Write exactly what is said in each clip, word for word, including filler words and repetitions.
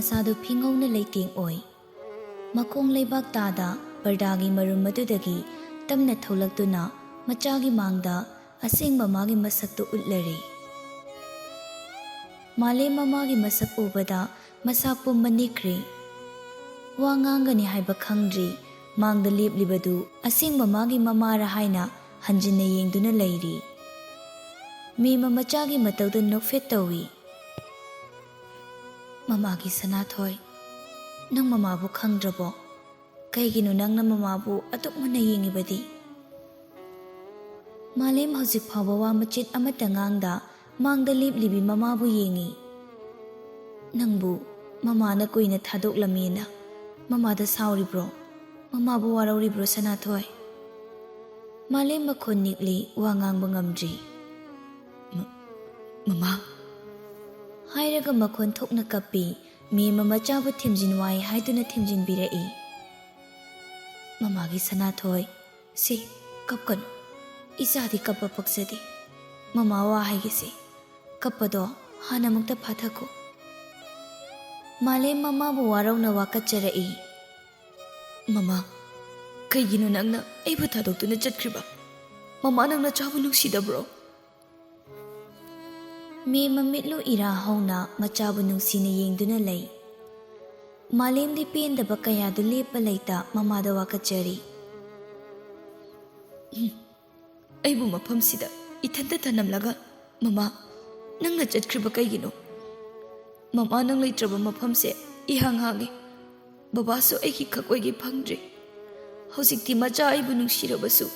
ꯃꯁꯥꯗꯨ ꯐꯤꯉꯧꯅ ꯂꯩꯇꯦꯡ ꯑꯣꯏ꯫ ꯃꯈꯣꯡ ꯂꯩꯕꯥꯛ ꯇꯥꯗ ꯄꯔꯗꯥꯒꯤ ꯃꯔꯨꯝ ꯑꯗꯨꯗꯒꯤ ꯇꯞꯅ ꯊꯣꯛꯂꯛꯇꯨꯅ ꯃꯆꯥꯒꯤ ꯃꯥꯡꯗ ꯑꯁꯦꯡꯕ ꯃꯥꯒꯤ ꯃꯁꯛꯇꯨ ꯎꯠꯂꯔꯦ꯫ ꯃꯥꯂꯦꯝ ꯃꯃꯥꯒꯤ ꯃꯁꯛ ꯎꯕꯗ ꯃꯁꯥ ꯄꯨꯝꯕ ꯅꯤꯛꯈ꯭ꯔꯦ꯫ ꯋꯥ ꯉꯥꯡꯒꯅꯤ ꯍꯥꯏꯕ ꯈꯪꯗ꯭ꯔꯤ꯫ ꯃꯥꯡꯗ ꯂꯦꯞꯂꯤꯕꯗꯨ ꯑꯁꯦꯡꯕ ꯃꯥꯒꯤ ꯃꯃꯥꯔ ꯍꯥꯏꯅ ꯍꯟꯖꯤꯟꯅ ꯌꯦꯡꯗꯨꯅ ꯂꯩꯔꯤ꯫ ꯃꯦꯝꯃ ꯃꯆꯥꯒꯤ ꯃꯇꯧꯗ ꯅꯣꯛꯐꯦꯠ ꯇꯧꯏ꯫ "ꯃꯃꯥꯒꯤ ꯁꯅꯥꯊꯣꯏ, ꯅꯪ ꯃꯃꯥꯕꯨ ꯈꯪꯗ꯭ꯔꯕꯣ? ꯀꯩꯒꯤꯅꯣ ꯅꯪꯅ ꯃꯃꯥꯕꯨ ꯑꯗꯨꯛ ꯃꯨꯟꯅ ꯌꯦꯡꯉꯤꯕꯗꯤ?" ꯃꯥꯂꯦꯝ ꯍꯧꯖꯤꯛ ꯐꯥꯎꯕ ꯋꯥ ꯃꯆꯦꯠ ꯑꯃꯠꯇ ꯉꯥꯡꯗ ꯃꯥꯡꯗ ꯂꯦꯞꯂꯤꯕꯤ ꯃꯃꯥꯕꯨ ꯌꯦꯡꯉꯤ꯫ "ꯅꯪꯕꯨ ꯃꯃꯥꯅ ꯀꯨꯏꯅ ꯊꯥꯗꯣꯛꯂꯝꯃꯦꯅ ꯃꯃꯥꯗ ꯁꯥꯎꯔꯤꯕ꯭ꯔꯣ? ꯃꯃꯥꯕꯨ ꯋꯥꯔꯧꯔꯤꯕ꯭ꯔꯣ, ꯁꯅꯥꯊꯣꯏ?" ꯃꯥꯂꯦꯝ ꯃꯈꯣꯟ ꯅꯤꯛꯂꯤ, ꯋꯥ ꯉꯥꯡꯕ ꯉꯝꯗ꯭ꯔꯤ꯫ "ꯃ-, ꯃꯃꯥ!" ꯍꯥꯏꯔꯒ ꯃꯈꯣꯟ ꯊꯣꯛꯅ ꯀꯞꯄꯤ꯫ ꯃꯦꯝꯃ ꯃꯆꯥꯕꯨ ꯊꯦꯝꯖꯤꯟ ꯋꯥꯏ ꯍꯥꯏꯗꯨꯅ ꯊꯦꯝꯖꯤꯟꯕꯤꯔꯛꯏ꯫ "ꯃꯃꯥꯒꯤ ꯁꯅꯥꯊꯣꯏ, ꯁꯤ, ꯀꯞꯀꯅꯨ꯫ ꯏꯆꯥꯗꯤ ꯀꯞꯄ ꯄꯛꯆꯗꯦ꯫ ꯃꯃꯥ ꯋꯥ ꯍꯥꯏꯒꯦꯁꯦ꯫ ꯀꯞꯄꯗꯣ ꯍꯥꯟꯅꯃꯨꯛꯇ ꯐꯥꯊꯈꯣ꯫" ꯃꯥꯂꯦꯝ ꯃꯃꯥꯕꯨ ꯋꯥꯔꯧꯅ ꯋꯥꯀꯠꯆꯔꯛꯏ꯫ "ꯃꯃꯥ, ꯀꯩꯒꯤꯅꯣ ꯅꯪꯅ ꯑꯩꯕꯨ ꯊꯥꯗꯣꯛꯇꯨꯅ ꯆꯠꯈ꯭ꯔꯤꯕ? ꯃꯃꯥ, ꯅꯪ ꯅꯆꯥꯕꯨ ꯅꯨꯡꯁꯤꯗꯕ꯭ꯔꯣ?" ꯃꯦꯝꯃ ꯃꯤꯠꯂꯨ ꯏꯔꯥ ꯍꯧꯅ ꯃꯆꯥꯕꯨ ꯅꯨꯡꯁꯤꯅ ꯌꯦꯡꯗꯨꯅ ꯂꯩ꯫ ꯃꯥꯂꯦꯝꯗꯤ ꯄꯦꯟꯗꯕ ꯀꯌꯥꯗꯨ ꯂꯦꯞꯄ ꯂꯩꯇ ꯃꯃꯥꯗ ꯋꯥꯀꯠꯆꯔꯤ꯫ "ꯎꯝ, ꯑꯩꯕꯨ ꯃꯐꯝꯁꯤꯗ ꯏꯊꯟꯇ ꯊꯅꯝꯂꯒ, ꯃꯃꯥ, ꯅꯪꯅ ꯆꯠꯈ꯭ꯔꯤꯕ ꯀꯩꯒꯤꯅꯣ? ꯃꯃꯥ, ꯅꯪ ꯂꯩꯇ꯭ꯔꯕ ꯃꯐꯝꯁꯦ ꯏꯍꯥꯡ ꯍꯥꯡꯉꯦ꯫ ꯕꯕꯥꯁꯨ ꯑꯩꯒꯤ ꯈꯛ ꯑꯣꯏꯒꯦ ꯐꯪꯗ꯭ꯔꯦ꯫ ꯍꯧꯖꯤꯛꯇꯤ ꯃꯆꯥ ꯑꯩꯕꯨ ꯅꯨꯡꯁꯤꯔꯕꯁꯨ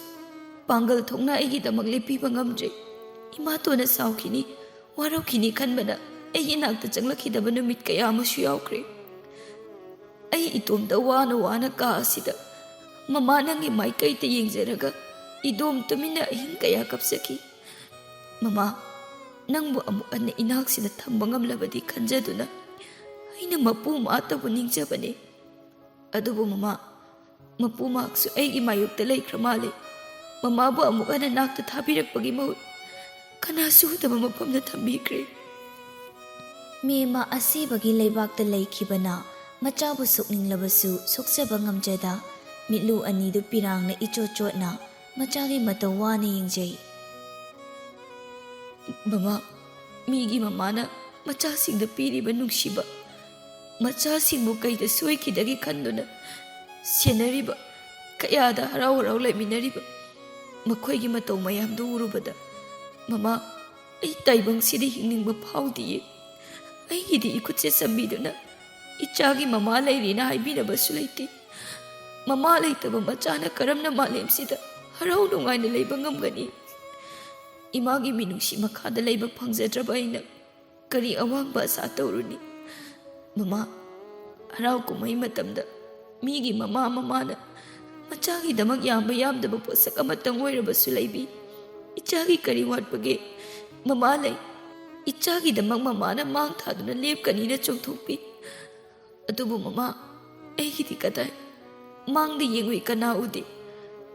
ꯄꯥꯡꯒꯜ ꯊꯣꯛꯅ ꯑꯩꯒꯤꯗꯃꯛ ꯂꯦꯞꯄꯤꯕ ꯉꯝꯗ꯭ꯔꯦ꯫ ꯏꯃꯥꯇꯣꯟꯅ ꯁꯥꯎꯈꯤꯅꯤ, ꯋꯥꯔꯧꯈꯤꯅꯤ ꯈꯟꯕꯅ ꯑꯩꯒꯤ ꯏꯅꯥꯛꯇ ꯆꯪꯂꯛꯈꯤꯗꯕ ꯅꯨꯃꯤꯠ ꯀꯌꯥ ꯑꯃꯁꯨ ꯌꯥꯎꯈ꯭ꯔꯦ꯫ ꯑꯩ ꯏꯇꯣꯝꯇ ꯋꯥꯅ ꯋꯥꯅ ꯀꯥ ꯑꯁꯤꯗ ꯃꯃꯥ ꯅꯪꯒꯤ ꯃꯥꯏꯀꯩꯗ ꯌꯦꯡꯖꯔꯒ ꯏꯗꯣꯝ ꯇꯨꯃꯤꯟꯅ ꯑꯍꯤꯡ ꯀꯌꯥ ꯀꯞꯆꯈꯤ꯫ ꯃꯃꯥ, ꯅꯪꯕꯨ ꯑꯃꯨꯛ ꯍꯟꯅ ꯏꯅꯥꯛꯁꯤꯗ ꯊꯝꯕ ꯉꯝꯂꯕꯗꯤ ꯈꯟꯖꯗꯨꯅ ꯑꯩꯅ ꯃꯄꯨ ꯃꯥꯇꯕꯨ ꯅꯤꯡꯖꯕꯅꯤ꯫ ꯑꯗꯨꯕꯨ ꯃꯃꯥ, ꯃꯄꯨ ꯃꯍꯥꯛꯁꯨ ꯑꯩꯒꯤ ꯃꯥꯌꯣꯛꯇ ꯂꯩꯈ꯭ꯔ ꯃꯥꯜꯂꯦ꯫ ꯃꯃꯥꯕꯨ ꯑꯃꯨꯛ ꯍꯟꯅ ꯅꯥꯛꯇ ꯊꯥꯕꯤꯔꯛꯄꯒꯤ ꯃꯍꯨꯠ ꯀꯅꯥꯁꯨ ꯎꯗꯕ ꯃꯐꯝꯗ ꯊꯝꯕꯤꯈ꯭ꯔꯦ꯫" ꯃꯦꯝꯃ ꯑꯁꯤꯕꯒꯤ ꯂꯩꯕꯥꯛꯇ ꯂꯩꯈꯤꯕꯅ ꯃꯆꯥꯕꯨ ꯁꯣꯛꯅꯤꯡꯂꯕꯁꯨ ꯁꯣꯛꯆꯕ ꯉꯝꯖꯗ, ꯃꯤꯠꯂꯨ ꯑꯅꯤꯗꯨ ꯄꯤꯔꯥꯡꯅ ꯏꯆꯣꯠ ꯆꯣꯠꯅ ꯃꯆꯥꯒꯤ ꯃꯇꯧ ꯋꯥꯅ ꯌꯦꯡꯖꯩ꯫ "ꯃꯃꯥ, ꯃꯤꯒꯤ ꯃꯃꯥꯅ ꯃꯆꯥꯁꯤꯡꯗ ꯄꯤꯔꯤꯕ ꯅꯨꯡꯁꯤꯕ, ꯃꯆꯥꯁꯤꯡꯕꯨ ꯀꯩꯗ ꯁꯣꯏꯈꯤꯗꯒꯦ ꯈꯟꯗꯨꯅ ꯁꯦꯟꯅꯔꯤꯕ, ꯀꯌꯥꯗ ꯍꯔꯥꯎ ꯍꯔꯥꯎ ꯂꯩꯃꯤꯟꯅꯔꯤꯕ ꯃꯈꯣꯏꯒꯤ ꯃꯇꯧ ꯃꯌꯥꯝꯗꯨ ꯎꯔꯨꯕꯗ, ꯃꯃꯥ, ꯑꯩ ꯇꯥꯏꯕꯪꯁꯤꯗ ꯍꯤꯡꯅꯤꯡꯕ ꯐꯥꯎꯗꯤꯌꯦ꯫ ꯑꯩꯒꯤꯗꯤ ꯏꯈꯨꯠꯁꯦ ꯁꯝꯕꯤꯗꯨꯅ ꯏꯆꯥꯒꯤ ꯃꯃꯥ ꯂꯩꯔꯤꯅ ꯍꯥꯏꯕꯤꯅꯕꯁꯨ ꯂꯩꯇꯦ꯫ ꯃꯃꯥ ꯂꯩꯇꯕ ꯃꯆꯥꯅ ꯀꯔꯝꯅ ꯃꯥꯂꯦꯝꯁꯤꯗ ꯍꯔꯥꯎ ꯅꯨꯡꯉꯥꯏꯅ ꯂꯩꯕ ꯉꯝꯒꯅꯤ? ꯏꯃꯥꯒꯤ ꯃꯤꯅꯨꯡꯁꯤ ꯃꯈꯥꯗ ꯂꯩꯕ ꯐꯪꯖꯗ꯭ꯔꯕ ꯑꯩꯅ ꯀꯔꯤ ꯑꯋꯥꯡꯕ ꯑꯁꯥ ꯇꯧꯔꯨꯅꯤ? ꯃꯃꯥ, ꯍꯔꯥꯎ ꯀꯨꯝꯍꯩ ꯃꯇꯝꯗ ꯃꯤꯒꯤ ꯃꯃꯥ ꯃꯃꯥꯅ ꯃꯆꯥꯒꯤꯗꯃꯛ ꯌꯥꯝꯕ ꯌꯥꯝꯗꯕ ꯄꯣꯠꯁꯛ ꯑꯃꯇꯪ ꯑꯣꯏꯔꯕꯁꯨ ꯂꯩꯕꯤ꯫ ꯏꯆꯥꯒꯤ ꯀꯔꯤ ꯋꯥꯠꯄꯒꯦ? ꯃꯃꯥ ꯂꯩ꯫ ꯏꯆꯥꯒꯤꯗꯃꯛ ꯃꯃꯥꯅ ꯃꯥꯡ ꯊꯥꯗꯨꯅ ꯂꯦꯞꯀꯅꯤꯅ ꯆꯣꯡꯊꯣꯛꯄꯤ꯫ ꯑꯗꯨꯕꯨ ꯃꯃꯥ, ꯑꯩꯒꯤꯗꯤ ꯀꯗꯥꯏ? ꯃꯥꯡꯗ ꯌꯦꯡꯂꯨꯏ ꯀꯅꯥ ꯎꯗꯦ?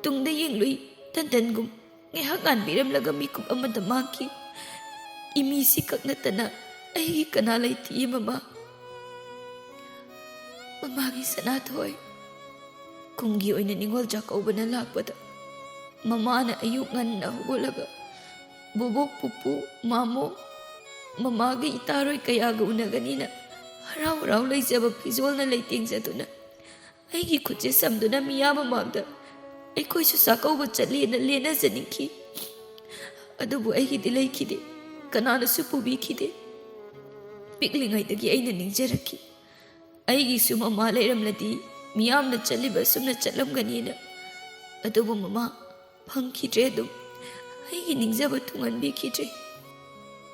ꯇꯨꯡꯗ ꯌꯦꯡꯂꯨꯏ ꯇꯟꯗꯟꯒꯨꯝ꯫ ꯉꯥꯏꯍꯥꯛ ꯉꯥꯟꯕꯤꯔꯝꯂꯒ ꯃꯤꯀꯨꯞ ꯑꯃꯗ ꯃꯥꯡꯈꯤ꯫ ꯏꯃꯤꯁꯤ ꯈꯛ ꯅꯠꯇꯅ ꯑꯩꯒꯤ ꯀꯅꯥ ꯂꯩꯇꯤꯌꯦ ꯃꯃꯥ꯫ ꯃꯃꯥꯒꯤ ꯁꯅꯥꯊꯣꯏ, ꯀꯨꯝꯒꯤ ꯑꯣꯏꯅ ꯅꯤꯉꯣꯜ ꯆꯥꯛꯀꯧꯕꯅ ꯂꯥꯛꯄꯗ ꯃꯃꯥꯅ ꯑꯌꯨꯛ ꯉꯟꯅ ꯍꯧꯒꯠꯂꯒ ꯕꯣꯕꯣꯛ, ꯄꯨꯄꯨ, ꯃꯥꯃꯣ, ꯃꯃꯥꯒꯤ ꯏꯇꯥꯔꯣꯏ ꯀꯌꯥꯒ ꯎꯅꯒꯅꯤꯅ ꯍꯔꯥꯎ ꯍꯔꯥꯎ ꯂꯩꯖꯕ ꯐꯤꯖꯣꯜꯅ ꯂꯩꯇꯦꯡꯖꯗꯨꯅ ꯑꯩꯒꯤ ꯈꯨꯠꯁꯦ ꯁꯝꯗꯨꯅ ꯃꯤꯌꯥꯝ ꯃꯃꯥꯡꯗ ꯑꯩꯈꯣꯏꯁꯨ ꯆꯥꯛꯀꯧꯕ ꯆꯠꯂꯦꯅ ꯂꯦꯟꯅꯖꯅꯤꯡꯈꯤ꯫ ꯑꯗꯨꯕꯨ ꯑꯩꯒꯤꯗꯤ ꯂꯩꯈꯤꯗꯦ, ꯀꯅꯥꯅꯁꯨ ꯄꯨꯕꯤꯈꯤꯗꯦ꯫ ꯄꯤꯛꯂꯤꯉꯩꯗꯒꯤ ꯑꯩꯅ ꯅꯤꯡꯖꯔꯛꯈꯤ, ꯑꯩꯒꯤꯁꯨ ꯃꯃꯥ ꯂꯩꯔꯝꯂꯗꯤ ꯃꯤꯌꯥꯝꯅ ꯆꯠꯂꯤꯕ ꯑꯁꯨꯝꯅ ꯆꯠꯂꯝꯒꯅꯤꯅ꯫ ꯑꯗꯨꯕꯨ ꯃꯃꯥ ꯐꯪꯈꯤꯗ꯭ꯔꯦ, ꯑꯗꯨꯝ ꯑꯩꯒꯤ ꯅꯤꯡꯖꯕ ꯊꯨꯡꯍꯟꯕꯤꯈꯤꯗ꯭ꯔꯦ꯫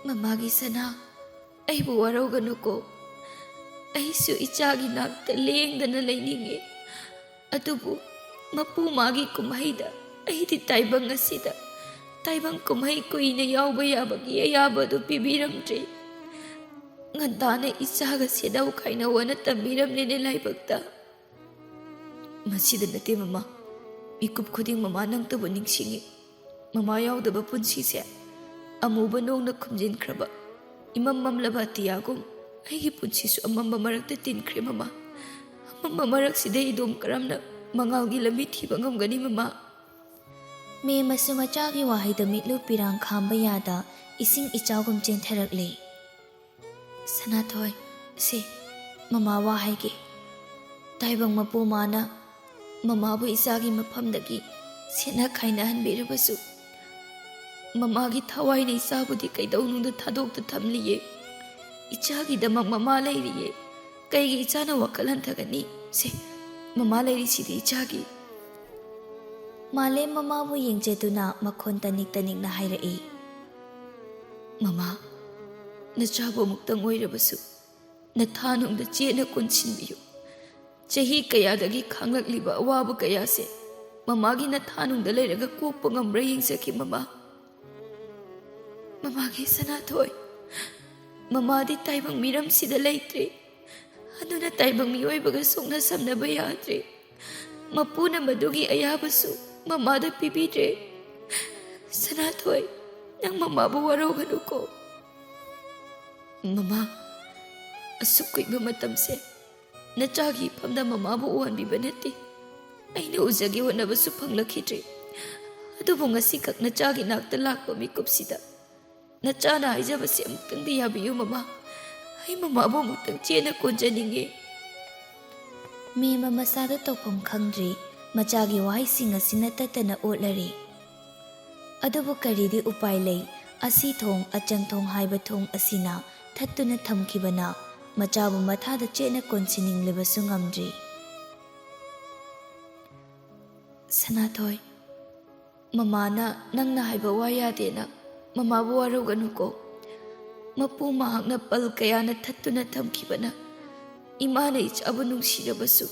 ꯃꯃꯥꯒꯤ ꯁꯅꯥ, ꯑꯩꯕꯨ ꯋꯥꯔꯧꯒꯅꯨꯀꯣ꯫ ꯑꯩꯁꯨ ꯏꯆꯥꯒꯤ ꯅꯥꯛꯇ ꯂꯦꯡꯗꯅ ꯂꯩꯅꯤꯡꯉꯤ꯫ ꯑꯗꯨꯕꯨ ꯃꯄꯨ ꯃꯥꯒꯤ ꯀꯨꯝꯍꯩꯗ ꯑꯩꯗꯤ ꯇꯥꯏꯕꯪ ꯑꯁꯤꯗ ꯇꯥꯏꯕꯪ ꯀꯨꯝꯍꯩ ꯀꯨꯏꯅ ꯌꯥꯎꯕ ꯌꯥꯕꯒꯤ ꯑꯌꯥꯕ ꯑꯗꯨ ꯄꯤꯕꯤꯔꯝꯗ꯭ꯔꯦ꯫ ꯉꯟꯇꯥꯅ ꯏꯆꯥꯒ ꯁꯦꯠꯅꯧ ꯈꯥꯏꯅꯧ ꯑꯅ ꯇꯝꯕꯤꯔꯝꯂꯦꯅꯦ ꯂꯥꯏꯕꯛꯇ꯫ ꯃꯁꯤꯗ ꯅꯠꯇꯦ ꯃꯃꯥ, ꯃꯤꯀꯨꯞ ꯈꯨꯗꯤꯡ ꯃꯃꯥ ꯅꯪꯇꯕꯨ ꯅꯤꯡꯁꯤꯡꯉꯤ꯫ ꯃꯃꯥ ꯌꯥꯎꯗꯕ ꯄꯨꯟꯁꯤꯁꯦ ꯑꯃꯨꯕ ꯅꯣꯡꯅ ꯈꯨꯝꯖꯤꯟꯈ꯭ꯔꯕ ꯏꯃꯝ ꯃꯝꯂꯕ ꯑꯇꯤꯌꯥꯒꯨꯝ ꯑꯩꯒꯤ ꯄꯨꯟꯁꯤꯁꯨ ꯑꯃꯝꯕ ꯃꯔꯛꯇ ꯇꯤꯟꯈ꯭ꯔꯦ, ꯃꯃꯥ꯫ ꯑꯃꯝꯕ ꯃꯔꯛꯁꯤꯗ ꯏꯗꯣꯝ ꯀꯔꯝꯅ ꯃꯉꯥꯜꯒꯤ ꯂꯝꯕꯤ ꯊꯤꯕ ꯉꯝꯒꯅꯤ, ꯃꯃꯥ? ꯃꯦꯝꯃꯁꯨ ꯃꯆꯥꯒꯤ ꯋꯥꯍꯩꯗ ꯃꯤꯠꯂꯨ ꯄꯤꯔꯥꯡ ꯈꯥꯝꯕ ꯌꯥꯗ ꯏꯁꯤꯡ ꯏꯆꯥꯎꯒꯨꯝ ꯆꯦꯟꯊꯔꯛꯂꯦ꯫ "ꯁꯅꯥꯊꯣꯏ, ꯁꯦ, ꯃꯃꯥ ꯋꯥ ꯍꯥꯏꯒꯦ꯫ ꯇꯥꯏꯕꯪ ꯃꯄꯨ ꯃꯥꯅ ꯃꯃꯥꯕꯨ ꯏꯆꯥꯒꯤ ꯃꯐꯝꯗꯒꯤ ꯁꯦꯠꯅ ꯈꯥꯏꯅꯍꯟꯕꯤꯔꯕꯁꯨ, ꯃꯃꯥꯒꯤ ꯊꯋꯥꯏꯅ ꯏꯆꯥꯕꯨꯗꯤ ꯀꯩꯗꯧꯅꯨꯡꯗ ꯊꯥꯗꯣꯛꯇ ꯊꯝꯂꯤꯌꯦ꯫ ꯏꯆꯥꯒꯤꯗꯃꯛ ꯃꯃꯥ ꯂꯩꯔꯤꯌꯦ꯫ ꯀꯩꯒꯤ ꯏꯆꯥꯅ ꯋꯥꯈꯜ ꯍꯟꯊꯒꯅꯤ? ꯁꯦ, ꯃꯃꯥ ꯂꯩꯔꯤꯁꯤꯗꯤ ꯏꯆꯥꯒꯤ꯫" ꯃꯥꯂꯦꯝ ꯃꯃꯥꯕꯨ ꯌꯦꯡꯖꯗꯨꯅ ꯃꯈꯣꯟ ꯇꯅꯤꯛ ꯇꯅꯤꯛꯅ ꯍꯥꯏꯔꯛꯏ꯫ "ꯃꯃꯥ, ꯅꯆꯥꯕꯨ ꯑꯃꯨꯛꯇꯪ ꯑꯣꯏꯔꯕꯁꯨ ꯅꯊꯥꯅꯨꯡꯗ ꯆꯦꯠꯅ ꯀꯣꯟꯁꯤꯟꯕꯤꯌꯨ꯫ ꯆꯍꯤ ꯀꯌꯥꯗꯒꯤ ꯈꯥꯡꯂꯛꯂꯤꯕ ꯑꯋꯥꯕ ꯀꯌꯥꯁꯦ ꯃꯃꯥꯒꯤ ꯅꯊꯥꯅꯨꯡꯗ ꯂꯩꯔꯒ ꯀꯣꯛꯄ ꯉꯝꯕ꯭ꯔꯥ ꯌꯦꯡꯖꯒꯦ, ꯃꯃꯥ꯫" "ꯃꯃꯥꯒꯤ ꯁꯅꯥꯊꯣꯏ, ꯃꯃꯥꯗꯤ ꯇꯥꯏꯕꯪ ꯃꯤꯔꯝꯁꯤꯗ ꯂꯩꯇ꯭ꯔꯦ꯫ ꯑꯗꯨꯅ ꯇꯥꯏꯕꯪ ꯃꯤꯑꯣꯏꯕꯒ ꯁꯣꯛꯅ ꯁꯝꯅꯕ ꯌꯥꯗ꯭ꯔꯦ꯫ ꯃꯄꯨꯅ ꯃꯗꯨꯒꯤ ꯑꯌꯥꯕꯁꯨ ꯃꯃꯥꯗ ꯄꯤꯕꯤꯗ꯭ꯔꯦ꯫ ꯁꯅꯥꯊꯣꯏ, ꯅꯪ ꯃꯃꯥꯕꯨ ꯋꯥꯔꯧꯒꯅꯨꯀꯣ꯫" "ꯃꯃꯥ, ꯑꯁꯨꯛ ꯀꯨꯏꯕ ꯃꯇꯝꯁꯦ ꯅꯆꯥꯒꯤ ꯏꯐꯝꯗ ꯃꯃꯥꯕꯨ ꯎꯍꯟꯕꯤꯕ ꯅꯠꯇꯦ꯫ ꯑꯩꯅ ꯎꯖꯒꯦ ꯍꯣꯠꯅꯕꯁꯨ ꯐꯪꯂꯛꯈꯤꯗ꯭ꯔꯦ꯫ ꯑꯗꯨꯕꯨ ꯉꯁꯤꯈꯛ ꯅꯆꯥꯒꯤ ꯅꯥꯛꯇ ꯂꯥꯛꯄ ꯃꯤꯀꯨꯞꯁꯤꯗ ꯅꯆꯥꯅ ꯍꯥꯏꯖꯕꯁꯦ ꯑꯃꯨꯛꯇꯪꯗꯤ ꯌꯥꯕꯤꯌꯨ, ꯃꯃꯥ꯫ ꯑꯩ ꯃꯃꯥꯕꯨ ꯑꯃꯨꯛꯇꯪ ꯆꯦꯠꯅ ꯀꯣꯟꯖꯅꯤꯡꯉꯦ꯫" ꯃꯦꯝꯃ ꯃꯁꯥꯗ ꯇꯧꯐꯝ ꯈꯪꯗ꯭ꯔꯦ꯫ ꯃꯆꯥꯒꯤ ꯋꯥꯍꯩꯁꯤꯡ ꯑꯁꯤꯅ ꯇꯠꯇꯅ ꯑꯣꯠꯂꯔꯦ꯫ ꯑꯗꯨꯕꯨ ꯀꯔꯤꯗꯤ ꯎꯄꯥꯏ ꯂꯩ? ꯑꯁꯤ ꯊꯣꯡ, ꯑꯆꯪ ꯊꯣꯡ ꯍꯥꯏꯕ ꯊꯣꯡ ꯑꯁꯤꯅ ꯊꯠꯇꯨꯅ ꯊꯝꯈꯤꯕꯅ ꯃꯆꯥꯕꯨ ꯃꯊꯥꯗ ꯆꯦꯠꯅ ꯀꯣꯟꯁꯤꯟꯅꯤꯡꯂꯕꯁꯨ ꯉꯝꯗ꯭ꯔꯤ꯫ "ꯁꯅꯥꯊꯣꯏ, ꯃꯃꯥꯅ ꯅꯪꯅ ꯍꯥꯏꯕ ꯋꯥ ꯌꯥꯗꯦꯅ ꯃꯃꯥꯕꯨ ꯋꯥꯔꯧꯒꯅꯨꯀꯣ꯫ ꯃꯄꯨ ꯃꯍꯥꯛꯅ ꯄꯜ ꯀꯌꯥꯅ ꯊꯠꯇꯨꯅ ꯊꯝꯈꯤꯕꯅ ꯏꯃꯥꯅ ꯏꯆꯥꯕꯨ ꯅꯨꯡꯁꯤꯔꯕꯁꯨ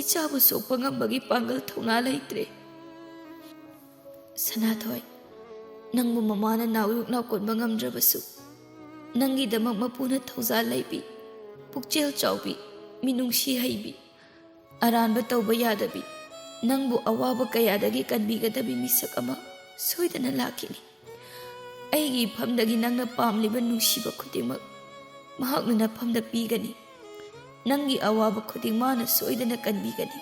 ꯏꯆꯥꯕꯨ ꯁꯣꯛꯄ ꯉꯝꯕꯒꯤ ꯄꯥꯡꯒꯜ ꯊꯧꯅꯥ ꯂꯩꯇ꯭ꯔꯦ꯫ ꯁꯅꯥꯊꯣꯏ, ꯅꯪꯕꯨ ꯃꯃꯥꯅ ꯅꯥꯎꯌꯣꯛ ꯅꯥꯎꯀꯣꯟꯕ ꯉꯝꯗ꯭ꯔꯕꯁꯨ, ꯅꯪꯒꯤꯗꯃꯛ ꯃꯄꯨꯅ ꯊꯧꯖꯥꯜ ꯂꯩꯕꯤ, ꯄꯨꯛꯆꯦꯜ ꯆꯥꯎꯕꯤ, ꯃꯤꯅꯨꯡꯁꯤ ꯍꯩꯕꯤ, ꯑꯔꯥꯟꯕ ꯇꯧꯕ ꯌꯥꯗꯕꯤ, ꯅꯪꯕꯨ ꯑꯋꯥꯕ ꯀꯌꯥꯗꯒꯤ ꯀꯟꯕꯤꯒꯗꯕꯤ ꯃꯤꯁꯛ ꯑꯃ ꯁꯣꯏꯗꯅ ꯂꯥꯛꯈꯤꯅꯤ꯫ ꯑꯩꯒꯤ ꯏꯐꯝꯗꯒꯤ ꯅꯪꯅ ꯄꯥꯝꯂꯤꯕ ꯅꯨꯡꯁꯤꯕ ꯈꯨꯗꯤꯡꯃꯛ ꯃꯍꯥꯛꯅ ꯅꯐꯝꯗ ꯄꯤꯒꯅꯤ꯫ ꯅꯪꯒꯤ ꯑꯋꯥꯕ ꯈꯨꯗꯤꯡ ꯃꯥꯅ ꯁꯣꯏꯗꯅ ꯀꯟꯕꯤꯒꯅꯤ꯫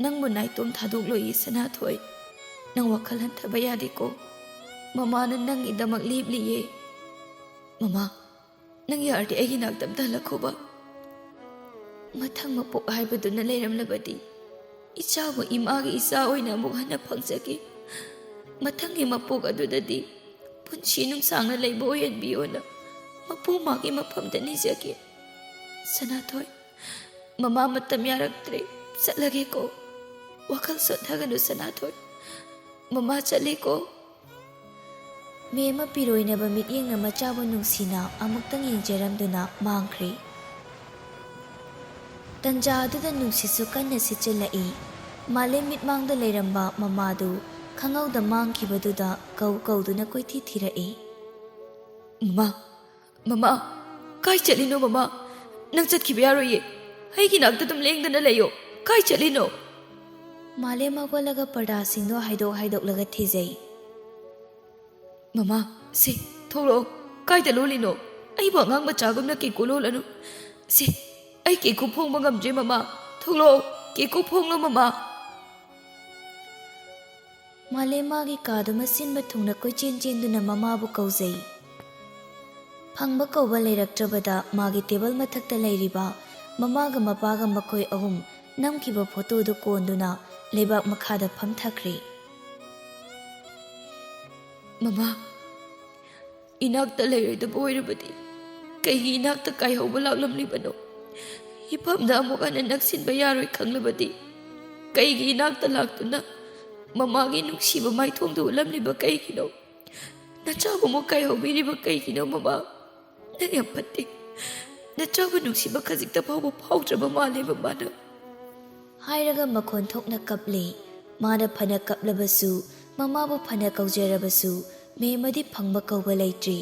ꯅꯪꯕꯨ ꯅꯥꯏꯇꯣꯝ ꯊꯥꯗꯣꯛꯂꯣꯏꯌꯦ ꯁꯅꯥꯊꯣꯏ꯫ ꯅꯪ ꯋꯥꯈꯜ ꯍꯟꯊꯕ ꯌꯥꯗꯦꯀꯣ꯫ ꯃꯃꯥꯅ ꯅꯪꯒꯤꯗꯃꯛ ꯂꯦꯞꯂꯤꯌꯦ꯫ ꯃꯃꯥ, ꯅꯪ ꯌꯥꯔꯗꯤ ꯑꯩꯒꯤ ꯅꯥꯛꯇ ꯑꯝꯇ ꯍꯜꯂꯛꯈꯣꯕ꯫ ꯃꯊꯪ ꯃꯄꯣꯛ ꯍꯥꯏꯕꯗꯨꯅ ꯂꯩꯔꯝꯂꯕꯗꯤ ꯏꯆꯥꯕꯨ ꯏꯃꯥꯒꯤ ꯏꯆꯥ ꯑꯣꯏꯅ ꯑꯃꯨꯛ ꯍꯟꯅ ꯐꯪꯖꯒꯦ꯫ ꯃꯊꯪꯒꯤ ꯃꯄꯣꯛ ꯑꯗꯨꯗꯗꯤ ꯄꯨꯟꯁꯤ ꯅꯨꯡꯁꯥꯡꯅ ꯂꯩꯕ ꯑꯣꯏꯍꯟꯕꯤꯌꯣꯅ ꯃꯄꯨ ꯃꯥꯒꯤ ꯃꯐꯝꯗ ꯅꯤꯖꯒꯦ꯫ ꯁꯅꯥꯊꯣꯏ, ꯃꯃꯥ ꯃꯇꯝ ꯌꯥꯔꯛꯇ꯭ꯔꯦ, ꯆꯠꯂꯒꯦꯀꯣ꯫ ꯋꯥꯈꯜ ꯁꯣꯟꯊꯒꯅꯨ ꯁꯅꯥꯊꯣꯏ꯫ ꯃꯃꯥ ꯆꯠꯂꯦꯀꯣ꯫ ꯃꯦꯝꯃ ꯄꯤꯔꯣꯏꯅꯕ ꯃꯤꯠꯌꯦꯡꯅ ꯃꯆꯥꯕꯨ ꯅꯨꯡꯁꯤꯅ ꯑꯃꯨꯛꯇꯪ ꯌꯦꯡꯖꯔꯝꯗꯨꯅ ꯃꯥꯡꯈ꯭ꯔꯦ꯫ ꯇꯟꯖꯥ ꯑꯗꯨꯗ ꯅꯨꯡꯁꯤꯠꯁꯨ ꯀꯟꯅ ꯁꯤꯠꯆꯤꯜꯂꯛꯏ꯫ ꯃꯥꯂꯦꯝ ꯃꯤꯠꯃꯥꯡꯗ ꯂꯩꯔꯝꯕ ꯃꯃꯥꯗꯨ ꯈꯪꯍꯧꯗ ꯃꯥꯡꯈꯤꯕꯗꯨꯗ ꯀꯧ ꯀꯧꯗꯨꯅ ꯀꯣꯏꯊꯤ ꯊꯤꯔꯛꯏ꯫ ꯃꯃꯥ, ꯃꯃꯥ, ꯀꯥꯏ ꯆꯠꯂꯤꯅꯣ ꯃꯃꯥ? ꯅꯪ ꯆꯠꯈꯤꯕ ꯌꯥꯔꯣꯏꯌꯦ꯫ ꯑꯩꯒꯤ ꯅꯥꯛꯇ ꯑꯗꯨꯝ ꯂꯦꯡꯗꯅ ꯂꯩꯌꯣ꯫ ꯀꯥꯏ ꯆꯠꯂꯤꯅꯣ? ꯃꯥꯂꯦꯝ ꯍꯧꯒꯠꯂꯒ ꯄꯔꯗꯥꯁꯤꯡꯗꯣ ꯍꯥꯏꯗꯣꯛ ꯍꯥꯏꯗꯣꯛꯂꯒ ꯊꯤꯖꯩ꯫ ꯃꯃꯥ, ꯁꯦ, ꯊꯣꯛꯂꯛꯑꯣ꯫ ꯀꯥꯏꯗ ꯂꯣꯜꯂꯤꯅꯣ? ꯑꯩꯕꯨ ꯑꯉꯥꯡ ꯃꯆꯥꯒꯨꯝꯅ ꯀꯦꯀꯨ ꯂꯣꯜꯂꯅꯨ꯫ ꯁꯦ, ꯑꯩ ꯀꯦꯀꯨ ꯐꯣꯡꯕ ꯉꯝꯗ꯭ꯔꯦ ꯃꯃꯥ꯫ ꯊꯣꯛꯂꯛꯑꯣ, ꯀꯦꯀꯨ ꯐꯣꯡꯂꯣ ꯃꯃꯥ꯫ ꯃꯥꯂꯦꯝ ꯃꯥꯒꯤ ꯀꯥꯗꯨ ꯃꯁꯤꯟꯕ ꯊꯨꯡꯅ ꯀꯣꯏꯆꯦꯟ ꯆꯦꯟꯗꯨꯅ ꯃꯃꯥꯕꯨ ꯀꯧꯖꯩ꯫ ꯐꯪꯕ ꯀꯧꯕ ꯂꯩꯔꯛꯇ꯭ꯔꯕꯗ ꯃꯥꯒꯤ ꯇꯦꯕꯜ ꯃꯊꯛꯇ ꯂꯩꯔꯤꯕ ꯃꯃꯥꯒ ꯃꯄꯥꯒ ꯃꯈꯣꯏ ꯑꯍꯨꯝ ꯅꯝꯈꯤꯕ ꯐꯣꯇꯣꯗꯨ ꯀꯣꯟꯗꯨꯅ ꯂꯩꯕꯥꯛ ꯃꯈꯥꯗ ꯐꯝꯊꯈ꯭ꯔꯦ꯫ ꯃꯃꯥ, ꯏꯅꯥꯛꯇ ꯂꯩꯔꯣꯏꯗꯕ ꯑꯣꯏꯔꯕꯗꯤ ꯀꯩꯒꯤ ꯏꯅꯥꯛꯇ ꯀꯥꯏꯍꯧꯕ ꯂꯥꯛꯂꯝꯂꯤꯕꯅꯣ? ꯏꯐꯝꯗ ꯑꯃꯨꯛ ꯍꯟꯅ ꯅꯛꯁꯤꯟꯕ ꯌꯥꯔꯣꯏ ꯈꯪꯂꯕꯗꯤ ꯀꯩꯒꯤ ꯏꯅꯥꯛꯇ ꯂꯥꯛꯇꯨꯅ ꯃꯃꯥꯒꯤ ꯅꯨꯡꯁꯤꯕ ꯃꯥꯏꯊꯣꯡꯗꯨ ꯎꯠꯂꯝꯂꯤꯕ ꯀꯩꯒꯤꯅꯣ? ꯅꯆꯥꯕꯨ ꯑꯃꯨꯛ ꯀꯥꯏꯍꯧꯕꯤꯔꯤꯕ ꯀꯩꯒꯤꯅꯣ ꯃꯃꯥ? ꯅꯪ ꯌꯥꯝ ꯐꯠꯇꯦ꯫ ꯅꯆꯥꯕꯨ ꯅꯨꯡꯁꯤꯕ ꯈꯖꯤꯛꯇ ꯐꯥꯎꯕ ꯐꯥꯎꯗ꯭ꯔꯕ ꯃꯥꯜꯂꯦ ꯃꯃꯥꯅ꯫ ꯍꯥꯏꯔꯒ ꯃꯈꯣꯟ ꯊꯣꯛꯅ ꯀꯞꯂꯦ꯫ ꯃꯥꯅ ꯐꯅ ꯀꯞꯂꯕꯁꯨ, ꯃꯃꯥꯕꯨ ꯐꯅ ꯀꯧꯖꯔꯕꯁꯨ, ꯃꯦꯝꯃꯗꯤ ꯐꯪꯕ ꯀꯧꯕ ꯂꯩꯇ꯭ꯔꯤ꯫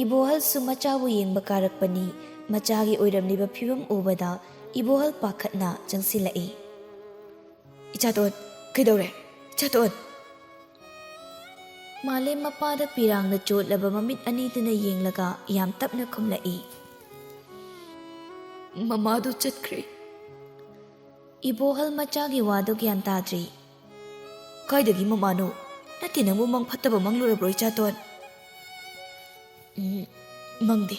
ꯏꯕꯣꯍꯜꯁꯨ ꯃꯆꯥꯕꯨ ꯌꯦꯡꯕ ꯀꯥꯔꯛꯄꯅꯤ꯫ ꯃꯆꯥꯒꯤ ꯑꯣꯏꯔꯝꯂꯤꯕ ꯐꯤꯕꯝ ꯎꯕꯗ ꯏꯕꯣꯍꯜ ꯄꯥꯈꯠꯅ ꯆꯪꯁꯤꯜꯂꯛꯏ꯫ ꯏꯆꯥꯇꯣꯟ, ꯀꯩꯗꯧꯔꯦ? ꯏꯆꯥꯇꯣꯟ! ꯃꯥꯂꯦꯝ ꯃꯄꯥꯗ ꯄꯤꯔꯥꯡꯅ ꯆꯣꯠꯂꯕ ꯃꯃꯤꯠ ꯑꯅꯤꯗꯨꯅ ꯌꯦꯡꯂꯒ ꯌꯥꯝ ꯇꯞꯅ ꯈꯨꯝꯂꯛꯏ꯫ "ꯃꯃꯥꯗꯣ ꯆꯠꯈ꯭ꯔꯦ꯫" ꯏꯕꯣꯍꯜ ꯃꯆꯥꯒꯤ ꯋꯥꯗꯨ ꯒ꯭ꯌꯥꯟ ꯇꯥꯗ꯭ꯔꯤ꯫ "ꯀꯥꯏꯗꯒꯤ ꯃꯃꯥꯅꯣ? ꯅꯠꯇꯦ, ꯅꯪꯕꯨ ꯃꯪ ꯐꯠꯇꯕ ꯃꯪꯂꯨꯔꯕ꯭ꯔꯣ, ꯏꯆꯥꯇꯣꯟ?" "ꯎꯝ, ꯃꯪꯗꯦ꯫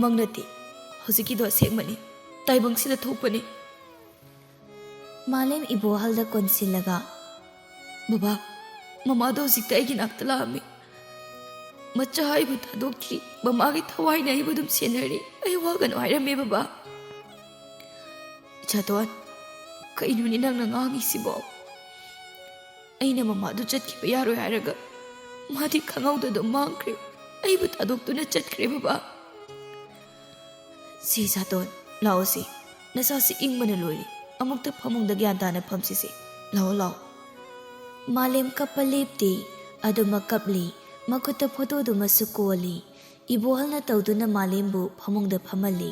ꯃꯪ ꯅꯠꯇꯦ꯫ ꯍꯧꯖꯤꯛꯀꯤꯗꯣ ꯑꯁꯦꯡꯕꯅꯤ꯫ ꯇꯥꯏꯕꯪꯁꯤꯗ ꯊꯣꯛꯄꯅꯤ꯫" ꯃꯥꯂꯦꯝ ꯏꯕꯣꯍꯜꯗ ꯀꯣꯟꯁꯤꯜꯂꯒ, "ꯕꯕꯥ, ꯃꯃꯥꯗꯣ ꯍꯧꯖꯤꯛꯇ ꯑꯩꯒꯤ ꯅꯥꯛꯇ ꯂꯥꯛꯑꯝꯃꯤ꯫ ꯃꯆꯥ ꯑꯩꯕꯨ ꯊꯥꯗꯣꯛꯇ꯭ꯔꯤ, ꯃꯃꯥꯒꯤ ꯊꯋꯥꯏꯅ ꯑꯩꯕꯨ ꯑꯗꯨꯝ ꯁꯦꯟꯅꯔꯤ, ꯑꯩ ꯋꯥꯒꯅꯨ ꯍꯥꯏꯔꯝꯃꯦ, ꯕꯕꯥ꯫" "ꯏꯆꯥꯇꯣꯟ, ꯀꯩꯅꯣꯅꯦ ꯅꯪꯅ ꯉꯥꯡꯉꯤꯁꯤꯕꯣ? ꯑꯩꯅ ꯃꯃꯥꯗꯨ ꯆꯠꯈꯤꯕ ꯌꯥꯔꯣꯏ ꯍꯥꯏꯔꯒ ꯃꯥꯗꯤ ꯈꯪꯍꯧꯗꯗꯨꯝ ꯃꯥꯡꯈ꯭ꯔꯦ, ꯑꯩꯕꯨ ꯊꯥꯗꯣꯛꯇꯨꯅ ꯆꯠꯈ꯭ꯔꯦ, ꯕꯕꯥ꯫" "ꯁꯦ ꯏꯆꯥꯇꯣꯟ, ꯂꯥꯛꯑꯣꯁꯦ꯫ ꯅꯁꯥꯁꯤ ꯏꯪꯕꯅ ꯂꯣꯏꯔꯦ꯫ ꯑꯃꯨꯛꯇ ꯐꯃꯨꯡꯗ ꯒ꯭ꯌꯥꯟ ꯇꯥꯅ ꯐꯝꯁꯤꯁꯦ꯫ ꯂꯥꯛꯑꯣ, ꯂꯥꯛꯑꯣ꯫" ꯃꯥꯂꯦꯝ ꯀꯞꯄ ꯂꯦꯞꯇꯦ꯫ ꯑꯗꯨꯃꯛ ꯀꯞꯂꯤ꯫ ꯃꯈꯨꯠꯇ ꯐꯣꯇꯣꯗꯨꯃꯁꯨ ꯀꯣꯜꯂꯤ꯫ ꯏꯕꯣꯍꯜꯅ ꯇꯧꯗꯨꯅ ꯃꯥꯂꯦꯝꯕꯨ ꯐꯃꯨꯡꯗ ꯐꯝꯍꯜꯂꯤ꯫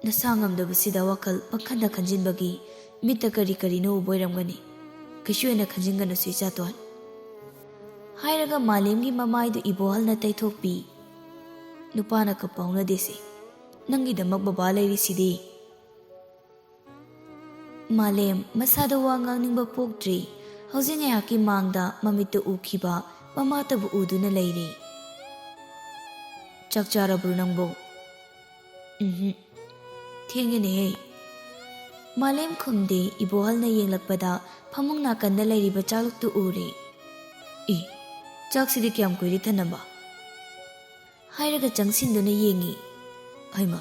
"ꯅꯁꯥ ꯉꯝꯗꯕꯁꯤꯗ ꯋꯥꯈꯜ ꯄꯪꯈꯟꯗ ꯈꯟꯖꯤꯟꯕꯒꯤ ꯃꯤꯠꯇ ꯀꯔꯤ ꯀꯔꯤꯅꯣ ꯎꯕ ꯑꯣꯏꯔꯝꯒꯅꯤ꯫ ꯀꯩꯁꯨ ꯍꯦꯟꯅ ꯈꯟꯖꯤꯟꯒꯅꯨꯁꯦ, ꯏꯆꯥꯇꯣꯟ꯫" ꯍꯥꯏꯔꯒ ꯃꯥꯂꯦꯝꯒꯤ ꯃꯃꯥꯏꯗꯨ ꯏꯕꯣꯍꯜꯅ ꯇꯩꯊꯣꯛꯄꯤ꯫ "ꯅꯨꯄꯥꯅ ꯀꯞꯄ ꯍꯧꯅꯗꯦꯁꯦ꯫ ꯅꯪꯒꯤꯗꯃꯛ ꯕꯕꯥ ꯂꯩꯔꯤꯁꯤꯗꯤ꯫" ꯃꯥꯂꯦꯝ ꯃꯁꯥꯗ ꯋꯥ ꯉꯥꯡꯅꯤꯡꯕ ꯄꯣꯛꯇ꯭ꯔꯤ꯫ ꯍꯧꯖꯤꯛ ꯉꯥꯏꯍꯥꯛꯀꯤ ꯃꯥꯡꯗ ꯃꯃꯤꯠꯇ ꯎꯈꯤꯕ ꯃꯃꯥꯇꯕꯨ ꯎꯗꯨꯅ ꯂꯩꯔꯤ꯫ "ꯆꯥꯛ ꯆꯥꯔꯕ꯭ꯔꯣ ꯅꯪꯕꯣ?" "ꯎꯝꯍꯨꯝ, ꯊꯦꯡꯉꯦꯅꯦꯍꯦ꯫" ꯃꯥꯂꯦꯝ ꯈꯨꯝꯗꯦ꯫ ꯏꯕꯣꯍꯜꯅ ꯌꯦꯡꯂꯛꯄꯗ ꯐꯃꯨꯡ ꯅꯥꯀꯟꯗ ꯂꯩꯔꯤꯕ ꯆꯥꯂꯨꯛꯇꯨ ꯎꯔꯦ꯫ "ꯏ, ꯆꯥꯛꯁꯤꯗꯤ ꯀꯌꯥꯝ ꯀꯨꯏꯔꯦ ꯊꯅꯝꯕ?" ꯍꯥꯏꯔꯒ ꯆꯪꯁꯤꯟꯗꯨꯅ ꯌꯦꯡꯉꯤ꯫ "ꯍꯩꯃ,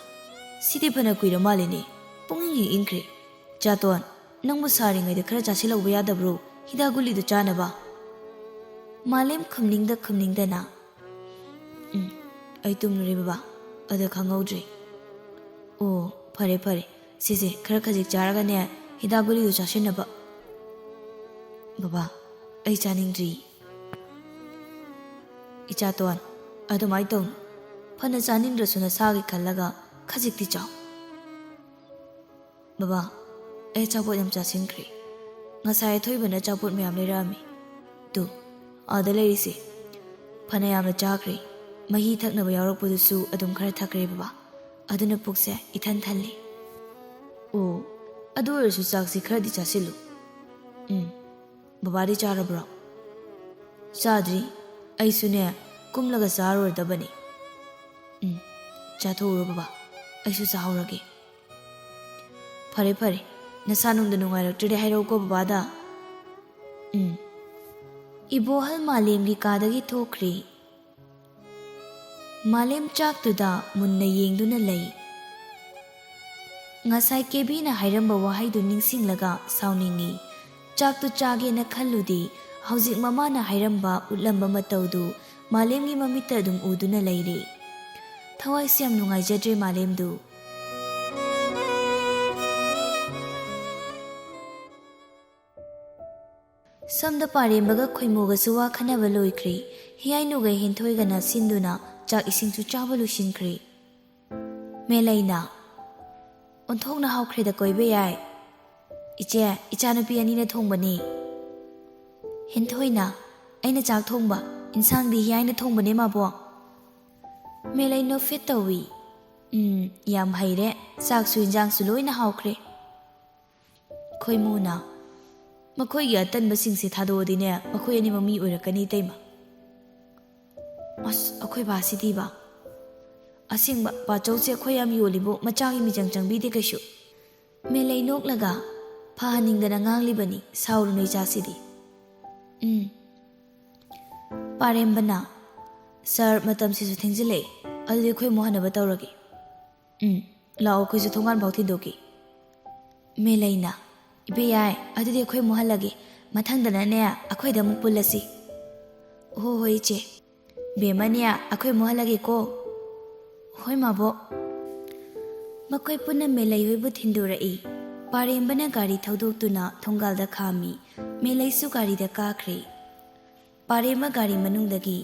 ꯁꯤꯗꯤ ꯐꯅ ꯀꯨꯏꯔ ꯃꯥꯜꯂꯦꯅꯦ꯫ ꯄꯨꯡ ꯏꯪ ꯍꯦꯛ ꯏꯪꯈ꯭ꯔꯦ꯫ ꯆꯥꯇꯣꯟ, ꯅꯪꯕꯨ ꯁꯥꯔꯤꯉꯩꯗ ꯈꯔ ꯆꯥꯁꯤꯜꯍꯧꯕ ꯌꯥꯗꯕ꯭ꯔꯣ, ꯍꯤꯗꯥꯛ ꯒꯨꯂꯤꯗꯨ ꯆꯥꯅꯕ?" ꯃꯥꯂꯦꯝ ꯈꯨꯝꯅꯤꯡꯗ ꯈꯨꯝꯅꯤꯡꯗꯅ, "ꯎꯝ, ꯑꯩ ꯇꯨꯝꯂꯨꯔꯦ ꯕꯕꯥ, ꯑꯗ ꯈꯪꯍꯧꯗ꯭ꯔꯦ꯫" "ꯑꯣ, ꯐꯔꯦ ꯐꯔꯦ, ꯁꯤꯁꯦ ꯈꯔ ꯈꯖꯤꯛ ꯆꯥꯔꯒꯅꯦ, ꯍꯤꯗꯥꯛ ꯒꯨꯂꯤꯗꯨ ꯆꯥꯁꯤꯟꯅꯕ꯫" "ꯕꯕꯥ, ꯑꯩ ꯆꯥꯅꯤꯡꯗ꯭ꯔꯤ꯫" "ꯏꯆꯥꯇꯣꯟ, ꯑꯗꯨꯃꯥꯏꯅ ꯇꯧꯅꯨ꯫ ꯐꯅ ꯆꯥꯅꯤꯡꯗ꯭ꯔꯁꯨ ꯅꯁꯥꯒꯤ ꯈꯜꯂꯒ ꯈꯖꯤꯛꯇꯤ ꯆꯥꯎ꯫" "ꯕꯕꯥ, ꯑꯩ ꯑꯆꯥꯄꯣꯠ ꯌꯥꯝ ꯆꯥꯁꯤꯟꯈ꯭ꯔꯦ꯫ ꯉꯁꯥꯏ ꯑꯊꯣꯏꯕꯅ ꯑꯆꯥꯄꯣꯠ ꯃꯌꯥꯝ ꯂꯩꯔꯛꯑꯝꯃꯤ꯫ ꯇꯨ, ꯑꯥꯗ ꯂꯩꯔꯤꯁꯦ꯫ ꯐꯅꯌꯥꯝꯅ ꯆꯥꯈ꯭ꯔꯦ꯫ ꯃꯍꯤ ꯊꯛꯅꯕ ꯌꯥꯎꯔꯛꯄꯗꯨꯁꯨ ꯑꯗꯨꯝ ꯈꯔ ꯊꯛꯈ꯭ꯔꯦ ꯕꯕꯥ꯫ ꯑꯗꯨꯅ ꯄꯨꯛꯁꯦ ꯏꯊꯟ ꯊꯜꯂꯦ꯫ ꯑꯣ, ꯑꯗꯨ ꯑꯣꯏꯔꯁꯨ ꯆꯥꯛꯁꯤ ꯈꯔꯗꯤ ꯆꯥꯁꯤꯜꯂꯨ꯫ ꯎꯝ꯫ ꯕꯕꯥꯗꯤ ꯆꯥꯔꯕ꯭ꯔꯣ? ꯆꯥꯗ꯭ꯔꯤ꯫ ꯑꯩꯁꯨꯅꯦ, ꯀꯨꯝꯂꯒ ꯆꯥꯔꯨꯔꯗꯕꯅꯤ꯫ ꯎꯝ, ꯆꯥꯊꯣꯛꯎꯔꯣ ꯕꯕꯥ, ꯑꯩꯁꯨ ꯆꯥꯍꯧꯔꯒꯦ꯫ ꯐꯔꯦ ꯐꯔꯦ, ꯅꯁꯥ ꯅꯨꯡꯗ ꯅꯨꯡꯉꯥꯏꯔꯛꯇ꯭ꯔꯗꯤ ꯍꯥꯏꯔꯛꯎꯀꯣ ꯕꯕꯥꯗ꯫ ꯎꯝ꯫ ꯏꯕꯣꯍꯜ ꯃꯥꯂꯦꯝꯒꯤ ꯀꯥꯗꯒꯤ ꯊꯣꯛꯈ꯭ꯔꯦ꯫ ꯃꯥꯂꯦꯝ ꯆꯥꯛꯇꯨꯗ ꯃꯨꯟꯅ ꯌꯦꯡꯗꯨꯅ ꯂꯩ꯫ ꯉꯁꯥꯏ ꯀꯦꯕꯤꯅ ꯍꯥꯏꯔꯝꯕ ꯋꯥꯍꯩꯗꯨ ꯅꯤꯡꯁꯤꯡꯂꯒ ꯁꯥꯎꯅꯤꯡꯏ꯫ ꯆꯥꯛꯇꯨ ꯆꯥꯒꯦꯅ ꯈꯜꯂꯨꯗꯦ, ꯍꯧꯖꯤꯛ ꯃꯃꯥꯅ ꯍꯥꯏꯔꯝꯕ, ꯎꯠꯂꯝꯕ ꯃꯇꯧꯗꯨ ꯃꯥꯂꯦꯝꯒꯤ ꯃꯃꯤꯠꯇ ꯑꯗꯨꯝ ꯎꯗꯨꯅ ꯂꯩꯔꯦ꯫ ꯊꯋꯥꯏꯁꯦ ꯌꯥꯝ ꯅꯨꯡꯉꯥꯏꯖꯗ꯭ꯔꯦ ꯃꯥꯂꯦꯝꯗꯨ꯫ ꯁꯣꯝꯗ ꯄꯥꯔꯦꯝꯕꯒ ꯈꯣꯏꯃꯨꯒꯁꯨ ꯋꯥ ꯈꯟꯅꯕ ꯂꯣꯏꯈ꯭ꯔꯦ꯫ ꯍꯤꯌꯥꯏꯅꯨꯒ ꯍꯦꯟꯊꯣꯏꯒꯅ ꯁꯤꯟꯗꯨꯅ ꯆꯥꯛ ꯏꯁꯤꯡꯁꯨ ꯆꯥꯕ ꯂꯣꯏꯁꯤꯟꯈ꯭ꯔꯦ꯫ ꯃꯦꯂꯩꯅ, "ꯑꯣꯟꯊꯣꯛꯅ ꯍꯥꯎꯈ꯭ꯔꯦꯗ ꯀꯣꯏꯕ ꯌꯥꯏ꯫ ꯏꯆꯦ, ꯏꯆꯥꯅꯨꯄꯤ ꯑꯅꯤꯅ ꯊꯣꯡꯕꯅꯤ꯫" ꯍꯦꯟꯊꯣꯏꯅ, "ꯑꯩꯅ ꯆꯥꯛ ꯊꯣꯡꯕ, ꯏꯟꯁꯥꯡꯗꯤ ꯍꯤꯌꯥꯏꯅ ꯊꯣꯡꯕꯅꯦ ꯃꯥꯕꯣꯛ꯫" ꯃꯦꯂꯩ ꯅꯣꯛꯐꯦꯠ ꯇꯧꯏ꯫ "ꯎꯝ, ꯌꯥꯝ ꯍꯩꯔꯦ꯫ ꯆꯥꯛꯁꯨ ꯏꯟꯖꯥꯡꯁꯨ ꯂꯣꯏꯅ ꯍꯥꯎꯈ꯭ꯔꯦ꯫" ꯈꯣꯏꯃꯨꯅ, "ꯃꯈꯣꯏꯒꯤ ꯑꯇꯟꯕꯁꯤꯡꯁꯦ ꯊꯥꯗꯣꯛꯑꯗꯤꯅꯦ, ꯃꯈꯣꯏ ꯑꯅꯤꯃꯛ ꯃꯤ ꯑꯣꯏꯔꯛꯀꯅꯤ ꯏꯇꯩꯃ꯫" ꯑꯁ, ꯑꯩꯈꯣꯏ ꯕꯥꯁꯤꯗꯤꯕ꯫ ꯑꯁꯦꯡꯕ, ꯄꯥꯆꯧꯁꯦ ꯑꯩꯈꯣꯏ ꯌꯥꯝ ꯌꯣꯜꯂꯤꯕꯣ, ꯃꯆꯥꯒꯤ ꯃꯤꯆꯪ ꯆꯪꯕꯤꯗꯦ ꯀꯩꯁꯨ꯫ ꯃꯦꯂꯩ ꯅꯣꯛꯂꯒ ꯐꯍꯟꯅꯤꯡꯗꯅ ꯉꯥꯡꯂꯤꯕꯅꯤ, ꯁꯥꯎꯔꯨꯅꯨ ꯏꯆꯥꯁꯤꯗꯤ꯫ ꯎꯝ꯫ ꯄꯥꯔꯦꯝꯕꯅ, "ꯁꯥꯔ, ꯃꯇꯝꯁꯤꯁꯨ ꯊꯦꯡꯖꯤꯜꯂꯛꯑꯦ, ꯑꯗꯨꯗꯤ ꯑꯩꯈꯣꯏ ꯑꯃꯨꯛ ꯍꯟꯅꯕ ꯇꯧꯔꯒꯦ꯫" ꯎꯝ, ꯂꯥꯛꯑꯣ, ꯑꯩꯈꯣꯏꯁꯨ ꯊꯣꯡꯒꯥꯟ ꯐꯥꯎ ꯊꯤꯟꯗꯣꯛꯀꯦ꯫ ꯃꯦꯂꯩꯅ, "ꯏꯕꯦ ꯌꯥꯏ, ꯑꯗꯨꯗꯤ ꯑꯩꯈꯣꯏ ꯑꯃꯨꯛ ꯍꯜꯂꯒꯦ, ꯃꯊꯪꯗꯅꯅꯦ ꯑꯩꯈꯣꯏꯗ ꯑꯃꯨꯛ ꯄꯨꯜꯂꯁꯤ꯫" "ꯍꯣ ꯍꯣꯏ ꯏꯆꯦ꯫" "ꯕꯦꯝꯃꯅꯦ, ꯑꯩꯈꯣꯏ ꯑꯃꯨꯛ ꯍꯜꯂꯒꯦꯀꯣ꯫" "ꯍꯣꯏ ꯃꯥꯕꯣꯛ꯫" ꯃꯈꯣꯏ ꯄꯨꯟꯅ ꯃꯦꯂꯩ ꯍꯣꯏꯕꯨ ꯊꯤꯟꯗꯣꯔꯛꯏ꯫ ꯄꯥꯔꯦꯝꯕꯅ ꯒꯥꯔꯤ ꯊꯧꯗꯣꯛꯇꯨꯅ ꯊꯣꯡꯒꯥꯜꯗ ꯈꯥꯝꯃꯤ꯫ ꯃꯦꯂꯩꯁꯨ ꯒꯥꯔꯤꯗ ꯀꯥꯈ꯭ꯔꯦ꯫ ꯄꯥꯔꯦꯝꯕ ꯒꯥꯔꯤ ꯃꯅꯨꯡꯗꯒꯤ,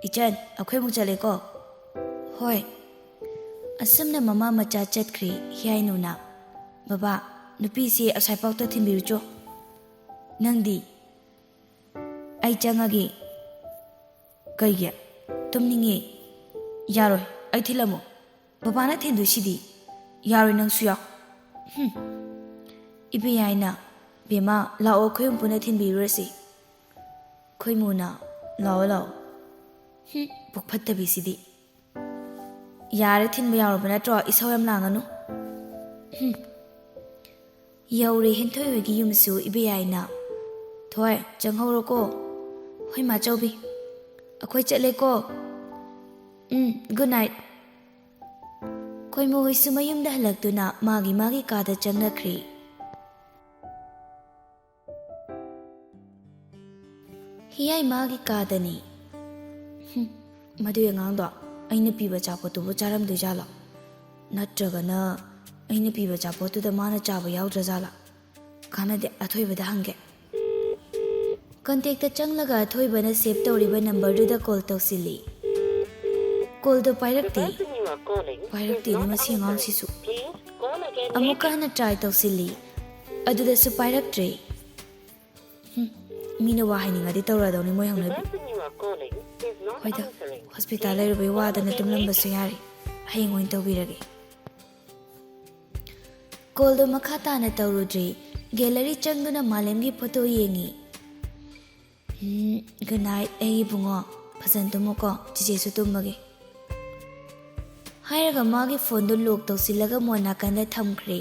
"ꯏꯆꯟ, ꯑꯩꯈꯣꯏ ꯑꯃꯨꯛ ꯆꯠꯂꯦꯀꯣ꯫" "ꯍꯣꯏ꯫" ꯑꯁꯨꯝꯅ ꯃꯃꯥ ꯃꯆꯥ ꯆꯠꯈ꯭ꯔꯦ꯫ ꯍꯤꯌꯥꯏꯅꯨꯅ, "ꯕꯕꯥ, ꯅꯨꯄꯤꯁꯤ ꯑꯁ꯭ꯋꯥꯏꯐꯥꯎꯇ ꯊꯤꯟꯕꯤꯔꯨꯆꯣ꯫ ꯅꯪꯗꯤ?" ꯑꯩ ꯆꯪꯉꯒꯦ꯫ ꯀꯩꯒꯤ? ꯇꯨꯝꯅꯤꯡꯉꯦ꯫ ꯌꯥꯔꯣꯏ, ꯑꯩ ꯊꯤꯜꯂꯝꯃꯣ꯫ ꯕꯕꯥꯅ ꯊꯤꯟꯗꯣꯏꯁꯤꯗꯤ꯫ ꯌꯥꯔꯣꯏ, ꯅꯪꯁꯨ ꯌꯥꯎ꯫ ꯍꯨꯝ꯫ ꯏꯕꯦꯌꯥꯏꯅ, "ꯕꯦꯝꯃ, ꯂꯥꯛꯑꯣ, ꯑꯩꯈꯣꯏ ꯑꯍꯨꯝ ꯄꯨꯟꯅ ꯊꯤꯟꯕꯤꯔꯨꯔꯁꯤ꯫" ꯈꯣꯏꯃꯨꯅ, "ꯂꯥꯛꯑꯣ, ꯂꯥꯛꯑꯣ꯫" ꯍꯨꯝ, ꯄꯨꯛ ꯐꯠꯇꯕꯤꯁꯤꯗꯤ꯫ "ꯌꯥꯔꯦ, ꯊꯤꯟꯕ ꯌꯥꯎꯔꯕ ꯅꯠꯇ꯭ꯔꯣ? ꯏꯁꯧ ꯌꯥꯝ ꯂꯥꯡꯒꯅꯨ꯫" ꯍꯨꯝ꯫ ꯌꯧꯔꯦ ꯍꯦꯟꯊꯣꯏ ꯍꯣꯏꯒꯤ ꯌꯨꯝꯁꯨ ꯏꯕꯦꯌꯥꯏꯅ꯫ "ꯊꯣꯏ, ꯆꯪꯍꯧꯔꯣꯀꯣ꯫" "ꯍꯣꯏ, ꯃꯥꯆꯧꯕꯤ꯫ ꯑꯩꯈꯣꯏ ꯆꯠꯂꯦꯀꯣ꯫" "ꯎꯝ, good night꯫" ꯈꯣꯏꯃꯨ ꯍꯣꯏꯁꯨ ꯃꯌꯨꯝꯗ ꯍꯜꯂꯛꯇꯨꯅ ꯃꯥꯒꯤ ꯃꯥꯒꯤ ꯀꯥꯗ ꯆꯪꯅꯈ꯭ꯔꯦ꯫ ꯍꯤꯌꯥꯏ ꯃꯥꯒꯤ ꯀꯥꯗꯅꯤ꯫ ꯍꯨꯝ, ꯃꯗꯨꯒꯤ ꯑꯉꯥꯡꯗꯣ ꯑꯩꯅ ꯄꯤꯕ ꯑꯆꯥꯄꯣꯠꯇꯨꯕꯨ ꯆꯥꯔꯝꯗꯣꯏꯖꯥꯠꯂꯣ? ꯅꯠꯇ꯭ꯔꯒꯅ ꯑꯩꯅ ꯄꯤꯕ ꯑꯆꯥꯄꯣꯠꯇꯨꯗ ꯃꯥꯅ ꯆꯥꯕ ꯌꯥꯎꯗ꯭ꯔꯖꯥꯠꯂꯥ? ꯀꯥꯟꯅꯗꯦ, ꯑꯊꯣꯏꯕꯗ ꯍꯪꯒꯦ꯫ ꯀꯟꯇꯦꯛꯇ ꯆꯪꯂꯒ ꯑꯊꯣꯏꯕꯅ ꯁꯦꯚ ꯇꯧꯔꯤꯕ ꯅꯝꯕꯔꯗꯨꯗ ꯀꯣꯜ ꯇꯧꯁꯤꯜꯂꯤ꯫ ꯀꯣꯜꯗꯣ ꯄꯥꯏꯔꯛꯇꯦ꯫ ꯄꯥꯏꯔꯛꯇꯦꯅꯦ ꯃꯁꯤ ꯑꯉꯥꯡꯁꯤꯁꯨ꯫ ꯑꯃꯨꯛꯀ ꯍꯟꯅ ꯇ꯭ꯔꯥꯏ ꯇꯧꯁꯤꯜꯂꯤ꯫ ꯑꯗꯨꯗꯁꯨ ꯄꯥꯏꯔꯛꯇ꯭ꯔꯦ꯫ ꯍꯨꯝ, ꯃꯤꯅ ꯋꯥ ꯍꯥꯏꯅꯤꯡꯉꯗꯤ ꯇꯧꯔꯗꯧꯅꯤ ꯃꯣꯏ ꯍꯧꯅꯕꯤ꯫ ꯍꯣꯏꯗ, ꯍꯣꯁꯄꯤꯇꯥꯜ ꯂꯩꯔꯨꯕꯩ ꯋꯥꯗꯅ ꯇꯨꯝꯂꯝꯕꯁꯨ ꯌꯥꯔꯤ꯫ ꯍꯌꯦꯡ ꯑꯣꯏꯅ ꯇꯧꯕꯤꯔꯒꯦ꯫ ꯀꯣꯜꯗꯣ ꯃꯈꯥ ꯇꯥꯅ ꯇꯧꯔꯨꯗ꯭ꯔꯤ꯫ ꯒꯦꯂꯔꯤ ꯆꯪꯗꯨꯅ ꯃꯥꯂꯦꯝꯒꯤ ꯐꯣꯇꯣ ꯌꯦꯡꯉꯤ꯫ "ꯎꯝ, good night, ꯑꯩ ꯏꯕꯨꯡꯉꯣ꯫ ꯐꯖꯅ ꯇꯨꯝꯃꯨꯀꯣ, ꯆꯤꯆꯦꯁꯨ ꯇꯨꯝꯃꯒꯦ꯫" ꯍꯥꯏꯔꯒ ꯃꯥꯒꯤ ꯐꯣꯟꯗꯨ ꯂꯣꯛ ꯇꯧꯁꯤꯜꯂꯒ ꯃꯣꯟ ꯅꯥꯀꯟꯗ ꯊꯝꯈ꯭ꯔꯦ꯫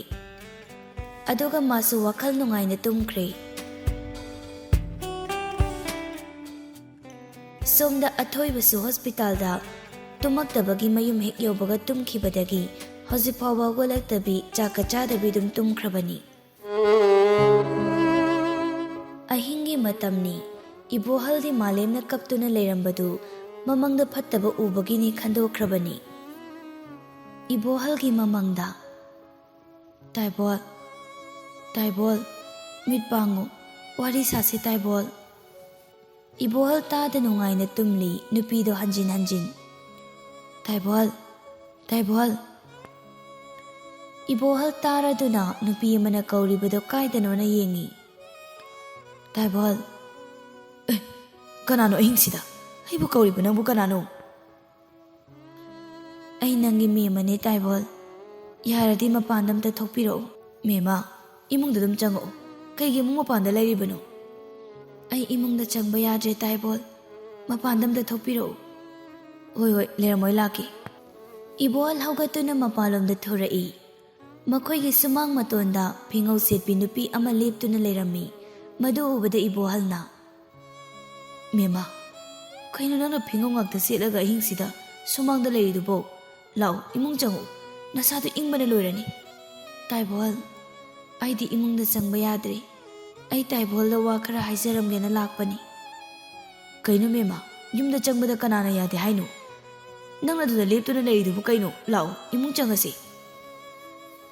ꯑꯗꯨꯒ ꯃꯥꯁꯨ ꯋꯥꯈꯜ ꯅꯨꯡꯉꯥꯏꯅ ꯇꯨꯝꯈ꯭ꯔꯦ꯫ ꯁꯣꯝꯗ ꯑꯊꯣꯏꯕꯁꯨ ꯍꯣꯁꯄꯤꯇꯥꯜꯗ ꯇꯨꯝꯃꯛꯇꯕꯒꯤ ꯃꯌꯨꯝ ꯍꯦꯛ ꯌꯧꯕꯒ ꯇꯨꯝꯈꯤꯕꯗꯒꯤ ꯍꯧꯖꯤꯛ ꯐꯥꯎꯕ ꯍꯧꯒꯠꯂꯛꯇꯕꯤ, ꯆꯥꯛꯀ ꯆꯥꯗꯕꯤ ꯑꯗꯨꯝ ꯇꯨꯝꯈ꯭ꯔꯕꯅꯤ꯫ ꯑꯍꯤꯡꯒꯤ ꯃꯇꯝꯅꯤ꯫ ꯏꯕꯣꯍꯜꯗꯤ ꯃꯥꯂꯦꯝꯅ ꯀꯞꯇꯨꯅ ꯂꯩꯔꯝꯕꯗꯨ ꯃꯃꯪꯗ ꯐꯠꯇꯕ ꯎꯕꯒꯤꯅꯤ ꯈꯟꯗꯣꯛꯈ꯭ꯔꯕꯅꯤ꯫ ꯏꯕꯣꯍꯜꯒꯤ ꯃꯃꯪꯗ, "ꯇꯥꯏꯕꯣꯜ, ꯇꯥꯏꯕꯣꯜ, ꯃꯤꯠ ꯄꯥꯡꯉꯨ, ꯋꯥꯔꯤ ꯁꯥꯁꯤ ꯇꯥꯏꯕꯣꯜ꯫" ꯏꯕꯣꯍꯜ ꯇꯥꯗ ꯅꯨꯡꯉꯥꯏꯅ ꯇꯨꯝꯂꯤ ꯅꯨꯄꯤꯗꯣ ꯍꯟꯖꯤꯟ ꯍꯟꯖꯤꯟ꯫ "ꯇꯥꯏꯕꯣꯜ, ꯇꯥꯏꯕꯣꯜ꯫" ꯏꯕꯣꯍꯜ ꯇꯥꯔꯗꯨꯅ ꯅꯨꯄꯤ ꯑꯃꯅ ꯀꯧꯔꯤꯕꯗꯣ ꯀꯥꯏꯗꯅꯣꯅ ꯌꯦꯡꯉꯤ꯫ "ꯇꯥꯏꯕꯣꯜ, ꯑꯦ, ꯀꯅꯥꯅꯣ ꯑꯍꯤꯡꯁꯤꯗ? ꯑꯩꯕꯨ ꯀꯧꯔꯤꯕ ꯅꯪꯕꯨ ꯀꯅꯥꯅꯣ? ꯑꯩ ꯅꯪꯒꯤ ꯃꯦꯝꯃꯅꯦ, ꯇꯥꯏꯕꯣꯜ꯫ ꯌꯥꯔꯗꯤ ꯃꯄꯥꯟꯗ ꯑꯝꯇ ꯊꯣꯛꯄꯤꯔꯛꯎ꯫ ꯃꯦꯝꯃ, ꯏꯃꯨꯡꯗ ꯑꯗꯨꯝ ꯆꯪꯉꯛꯎ꯫ ꯀꯩꯒꯤ ꯑꯃꯨꯛ ꯃꯄꯥꯟꯗ ꯂꯩꯔꯤꯕꯅꯣ? ꯑꯩ ꯏꯃꯨꯡꯗ ꯆꯪꯕ ꯌꯥꯗ꯭ꯔꯦ, ꯇꯥꯏꯕꯣꯜ꯫ ꯃꯄꯥꯟꯗ ꯑꯝꯇ ꯊꯣꯛꯄꯤꯔꯛꯎ꯫ ꯍꯣꯏ, ꯍꯣꯏ, ꯂꯩꯔꯝꯃꯣ, ꯑꯩ ꯂꯥꯛꯀꯦ꯫ ꯏꯕꯣꯍꯜ ꯍꯧꯒꯠꯇꯨꯅ ꯃꯄꯥꯟꯂꯣꯝꯗ ꯊꯣꯔꯛꯏ꯫ ꯃꯈꯣꯏꯒꯤ ꯁꯨꯃꯥꯡ ꯃꯇꯣꯟꯗ ꯐꯤꯉꯧ ꯁꯦꯠꯄꯤ ꯅꯨꯄꯤ ꯑꯃ ꯂꯦꯞꯇꯨꯅ ꯂꯩꯔꯝꯃꯤ꯫ ꯃꯗꯨ ꯎꯕꯗ ꯏꯕꯣꯍꯜꯅ, "ꯃꯦꯝꯃ, ꯀꯩꯅꯣ ꯅꯪꯅ ꯐꯤꯉꯧ ꯉꯥꯛꯇ ꯁꯦꯠꯂꯒ ꯑꯍꯤꯡꯁꯤꯗ ꯁꯨꯃꯥꯡꯗ ꯂꯩꯔꯤꯗꯨꯕꯣ? ꯂꯥꯛꯑꯣ, ꯏꯃꯨꯡ ꯆꯪꯉꯛꯑꯣ, ꯅꯁꯥꯗꯣ ꯏꯪꯕꯅ ꯂꯣꯏꯔꯅꯤ꯫" "ꯇꯥꯏꯕꯣꯍꯜ, ꯑꯩꯗꯤ ꯏꯃꯨꯡꯗ ꯆꯪꯕ ꯌꯥꯗ꯭ꯔꯦ꯫ ꯑꯩ ꯇꯥꯏꯕꯣꯍꯜꯗ ꯋꯥ ꯈꯔ ꯍꯥꯏꯖꯔꯝꯒꯦꯅ ꯂꯥꯛꯄꯅꯤ꯫" "ꯀꯩꯅꯣ ꯃꯦꯝꯃ, ꯌꯨꯝꯗ ꯆꯪꯕꯗ ꯀꯅꯥꯅ ꯌꯥꯗꯦ ꯍꯥꯏꯅꯣ? ꯅꯪꯅ ꯑꯗꯨꯗ ꯂꯦꯞꯇꯨꯅ ꯂꯩꯔꯤꯗꯨꯕꯨ ꯀꯩꯅꯣ? ꯂꯥꯛꯑꯣ, ꯏꯃꯨꯡ ꯆꯪꯉꯁꯤ꯫"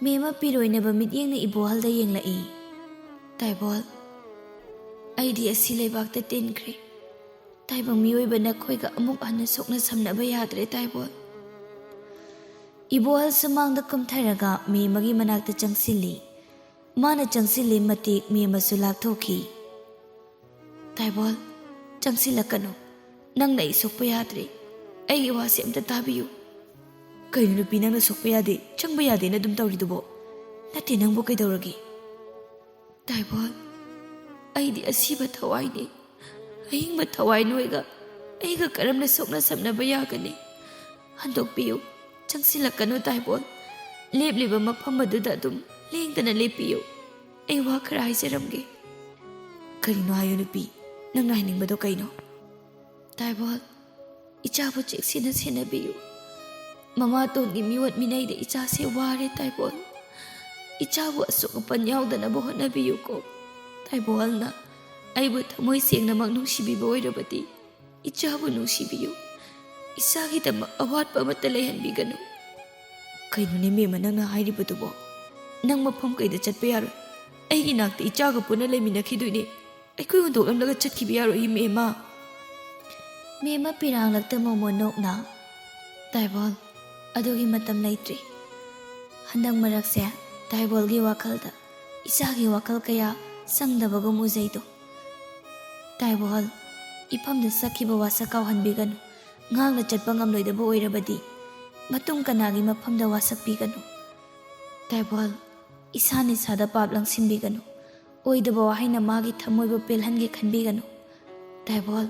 ꯃꯦꯝꯃ ꯄꯤꯔꯣꯏꯅꯕ ꯃꯤꯠꯌꯦꯡꯅ ꯏꯕꯣꯍꯜꯗ ꯌꯦꯡꯂꯛꯏ꯫ "ꯇꯥꯏꯕꯣꯍꯜ, ꯑꯩꯗꯤ ꯑꯁꯤ ꯂꯩꯕꯥꯛꯇ ꯇꯤꯟꯈ꯭ꯔꯦ꯫ ꯇꯥꯏꯕꯪ ꯃꯤꯑꯣꯏꯕ ꯅꯈꯣꯏꯒ ꯑꯃꯨꯛ ꯍꯟꯅ ꯁꯣꯛꯅ ꯁꯝꯅꯕ ꯌꯥꯗ꯭ꯔꯦ, ꯇꯥꯏꯕꯣꯍꯜ꯫" ꯏꯕꯣꯍꯜ ꯁꯨꯃꯥꯡꯗ ꯀꯨꯝꯊꯔꯒ ꯃꯦꯝꯃꯒꯤ ꯃꯅꯥꯛꯇ ꯆꯪꯁꯤꯜꯂꯤ꯫ ꯃꯥꯅ ꯆꯪꯁꯤꯜꯂꯤ ꯃꯇꯤꯛ ꯃꯦꯝꯃꯁꯨ ꯂꯥꯛꯊꯣꯛꯈꯤ꯫ "ꯇꯥꯏꯕꯣꯍꯜ, ꯆꯪꯁꯤꯜꯂꯛꯀꯅꯨ꯫ ꯅꯪꯅ ꯑꯩ ꯁꯣꯛꯄ ꯌꯥꯗ꯭ꯔꯦ꯫ ꯑꯩꯒꯤ ꯋꯥꯁꯦ ꯑꯝꯇ ꯇꯥꯕꯤꯌꯨ꯫" "ꯀꯩꯅꯣ ꯅꯨꯄꯤ, ꯅꯪꯅ ꯁꯣꯛꯄ ꯌꯥꯗꯦ, ꯆꯪꯕ ꯌꯥꯗꯦꯅ ꯑꯗꯨꯝ ꯇꯧꯔꯤꯗꯨꯕꯣ? ꯅꯠꯇꯦ, ꯅꯪꯕꯨ ꯀꯩꯗꯧꯔꯒꯦ?" "ꯇꯥꯏꯕꯣꯍꯜ, ꯑꯩꯗꯤ ꯑꯁꯤꯕ ꯊꯋꯥꯏꯅꯤ, ꯑꯍꯤꯡꯕ ꯊꯋꯥꯏ ꯅꯣꯏꯒ ꯑꯩꯒ ꯀꯔꯝꯅ ꯁꯣꯛꯅ ꯁꯝꯅꯕ ꯌꯥꯒꯅꯤ? ꯍꯟꯗꯣꯛꯄꯤꯌꯨ, ꯆꯪꯁꯤꯜꯂꯛꯀꯅꯨ ꯇꯥꯏꯕꯣꯍꯜ꯫ ꯂꯦꯞꯂꯤꯕ ꯃꯐꯝ ꯑꯗꯨꯗ ꯑꯗꯨꯝ ꯂꯦꯡꯗꯅ ꯂꯦꯞꯄꯤꯌꯨ꯫ ꯑꯩ ꯋꯥ ꯈꯔ ꯍꯥꯏꯖꯔꯝꯒꯦ꯫" "ꯀꯔꯤꯅꯣ ꯍꯥꯏꯌꯨ ꯅꯨꯄꯤ, ꯅꯪꯅ ꯍꯥꯏꯅꯤꯡꯕꯗꯣ ꯀꯩꯅꯣ?" "ꯇꯥꯏꯕꯣꯍꯜ, ꯏꯆꯥꯕꯨ ꯆꯦꯛꯁꯤꯟꯅ ꯁꯦꯟꯅꯕꯤꯌꯨ꯫ ꯃꯃꯥꯇꯣꯟꯒꯤ ꯃꯤꯑꯣꯠ ꯃꯤꯅꯩꯗ ꯏꯆꯥꯁꯦ ꯋꯥꯔꯦ ꯇꯥꯏꯕꯣꯍꯜ꯫ ꯏꯆꯥꯕꯨ ꯑꯁꯣꯛ ꯑꯄꯟ ꯌꯥꯎꯗꯅꯕ ꯍꯣꯠꯅꯕꯤꯌꯨꯀꯣ꯫ ꯇꯥꯏꯕꯣꯍꯜꯅ ꯑꯩꯕꯨ ꯊꯃꯣꯏ ꯁꯦꯡꯅꯃꯛ ꯅꯨꯡꯁꯤꯕꯤꯕ ꯑꯣꯏꯔꯕꯗꯤ ꯏꯆꯥꯕꯨ ꯅꯨꯡꯁꯤꯕꯤꯌꯨ꯫ ꯏꯆꯥꯒꯤꯗꯃꯛ ꯑꯋꯥꯠꯄ ꯑꯃꯠꯇ ꯂꯩꯍꯟꯕꯤꯒꯅꯨ꯫" "ꯀꯩꯅꯣꯅꯦ ꯃꯦꯝꯃ ꯅꯪꯅ ꯍꯥꯏꯔꯤꯕꯗꯨꯕꯣ? ꯅꯪ ꯃꯐꯝ ꯀꯩꯗ ꯆꯠꯄ ꯌꯥꯔꯣꯏ꯫ ꯑꯩꯒꯤ ꯅꯥꯛꯇ ꯏꯆꯥꯒ ꯄꯨꯟꯅ ꯂꯩꯃꯤꯟꯅꯈꯤꯗꯣꯏꯅꯦ꯫ ꯑꯩꯈꯣꯏ ꯍꯨꯟꯗꯣꯛꯂꯝꯂꯒ ꯆꯠꯈꯤꯕ ꯌꯥꯔꯣꯏ ꯃꯦꯝꯃ꯫" ꯃꯦꯝꯃ ꯄꯤꯔꯥꯡꯂꯛꯇ ꯃꯣꯃꯣꯟ ꯅꯣꯛꯅ, "ꯇꯥꯏꯕꯣꯍꯜ, ꯑꯗꯨꯒꯤ ꯃꯇꯝ ꯂꯩꯇ꯭ꯔꯤ꯫ ꯍꯟꯗꯛ ꯃꯔꯛꯁꯦ ꯇꯥꯏꯕꯣꯍꯜꯒꯤ ꯋꯥꯈꯜꯗ ꯏꯆꯥꯒꯤ ꯋꯥꯈꯜ ꯀꯌꯥ ꯆꯪꯗꯕꯒꯨꯝ ꯎꯖꯩꯗꯣ꯫ ꯇꯥꯏꯕꯣꯍꯜ, ꯏꯐꯝꯗ ꯁꯛꯈꯤꯕ ꯋꯥꯁꯛ ꯀꯥꯎꯍꯟꯕꯤꯒꯅꯨ꯫ ꯉꯥꯛꯅ ꯆꯠꯄ ꯉꯝꯂꯣꯏꯗꯕ ꯑꯣꯏꯔꯕꯗꯤ ꯃꯇꯨꯡ ꯀꯅꯥꯒꯤ ꯃꯐꯝꯗ ꯋꯥꯁꯛꯄꯤꯒꯅꯨ꯫ ꯇꯥꯏꯕꯣꯜ, ꯏꯁꯥꯅ ꯏꯁꯥꯗ ꯄꯥꯞ ꯂꯪꯁꯤꯟꯕꯤꯒꯅꯨ꯫ ꯑꯣꯏꯗꯕ ꯋꯥꯍꯩꯅ ꯃꯥꯒꯤ ꯊꯃꯣꯏꯕꯨ ꯄꯦꯜꯍꯟꯒꯦ ꯈꯟꯕꯤꯒꯅꯨ꯫ ꯇꯥꯏꯕꯣꯜ,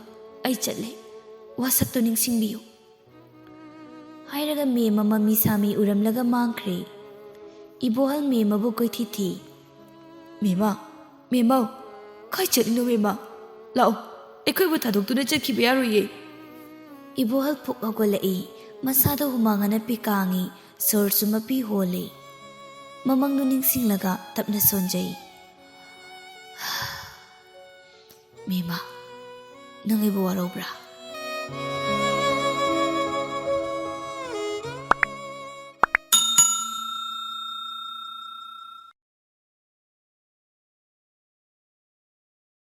ꯑꯩ ꯆꯠꯂꯦ꯫ ꯋꯥꯁꯛꯇꯨ ꯅꯤꯡꯁꯤꯡꯕꯤꯌꯨ꯫ ꯍꯥꯏꯔꯒ ꯃꯦꯝꯃ ꯃꯃꯤ ꯁꯥꯃꯤ ꯎꯔꯝꯂꯒ ꯃꯥꯡꯈ꯭ꯔꯦ꯫ ꯏꯕꯣꯍꯜ ꯃꯦꯝꯃꯕꯨ ꯀꯣꯏꯊꯤ ꯊꯤ꯫ "ꯃꯦꯝꯃ, ꯃꯦꯝꯃꯧ, ꯀꯥꯏ ꯆꯠꯂꯤꯅꯣ ꯃꯦꯝꯃ? ꯂꯥꯛꯑꯣ, ꯑꯩꯈꯣꯏꯕꯨ ꯊꯥꯗꯣꯛꯇꯨꯅ ꯆꯠꯈꯤꯕ ꯌꯥꯔꯣꯏꯌꯦ꯫" ꯏꯕꯣꯍꯜ ꯐꯨꯛ ꯍꯧꯒꯠꯂꯛꯏ꯫ ꯃꯁꯥꯗ ꯍꯨꯃꯥꯡ ꯑꯅꯞꯄꯤ ꯀꯥꯡꯉꯤ꯫ ꯁꯣꯔꯁꯨ ꯃꯄꯤ ꯍꯣꯜꯂꯤ꯫ ꯃꯃꯪꯗꯨ ꯅꯤꯡꯁꯤꯡꯂꯒ ꯇꯞꯅ ꯁꯣꯟꯖꯩ꯫ "ꯃꯦꯝꯃ, ꯅꯪ ꯑꯩꯕꯨ ꯋꯥꯔꯧꯕ꯭ꯔꯥ?"